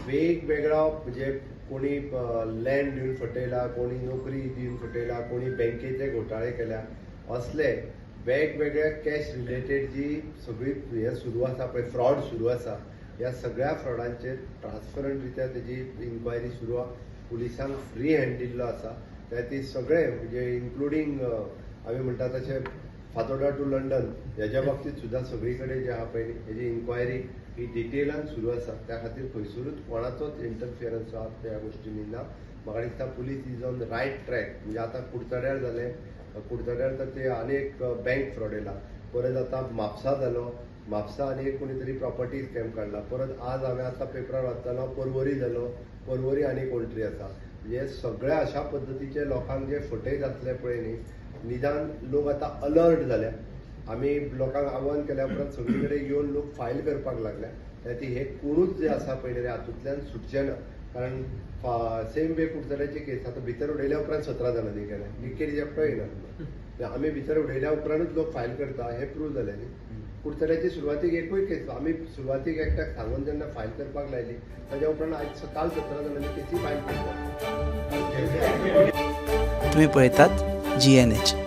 वेगवेगळा, म्हणजे कोणी लँड दिवन फटयला, कोणी नोकरी दिवन फटयला, कोणी बँकेचे घोटाळे केल्या, असले वेगवेगळे कॅश रिलेटेड जी सगळी हे सुरू आसा पळय, फ्रॉड सुरू आसा, ह्या सगळ्या फ्रॉडांचेर ट्रान्सपरंट रित्या तेजी इन्क्वायरी सुरू आहा. पुलिसांक फ्री हँड दिल्लो आसा. त्या ती सगळे, म्हणजे इन्क्लुडींग आमी म्हणटा तशें फातोर्डा टू लंडन हेज्या बाबतीत सुद्दां सगळी कडेन जे आहा पळय न्ही, हेजी इन्क्वायरी ही डिटेलान सुरू आसा. त्या खातीर खंयसरूच कोणाचोच इंटरफियरन्स आहा त्या गोश्टींनी ना. म्हाका दिसता police is on right track. म्हणजे आतां कुडचड्यार जालें, कुडचड्यार तर ते आनी एक बँक फ्रॉड येयला, परत आतां म्हापसा जालो, म्हापसा आनी एक कोणी तरी प्रॉपर्टी स्कॅम काडला. परत आज हांवें आतां पेपरार वाचतालो, परवरी जालो, परवरी आनी कोण तरी आसा. म्हणजे सगळ्या अशा पद्दतीचे लोकांक जे फटयत आसले पळय न्ही, निदान लोक आतां अलर्ट जाल्या. आमी लोकांक आव्हान केल्या उपरांत सगळी कडेन येवन लोक फायल करपाक लागल्या. त्या खातीर हे कोणूच जे आसा पळय न्ही हातूंतल्यान सुटचे ना, कारण सेम वे कुडचड्याची केस आतां भितर उडयल्या उपरांत 17 जाणांनी केल्या, एक एकटो येयना. आमी भितर उडयल्या उपरांतूच लोक फायल करता हें प्रूव जालें न्ही. कुडचड्याची सुरवातीक एकूय केस, आमी सुरवातीक एकट्याक सांगून जेन्ना फायल करपाक लायली, ताज्या उपरांत आयज काल 17 जाणांनी केसी फायल केल्या. तुम्ही पळयतात जीएनएच.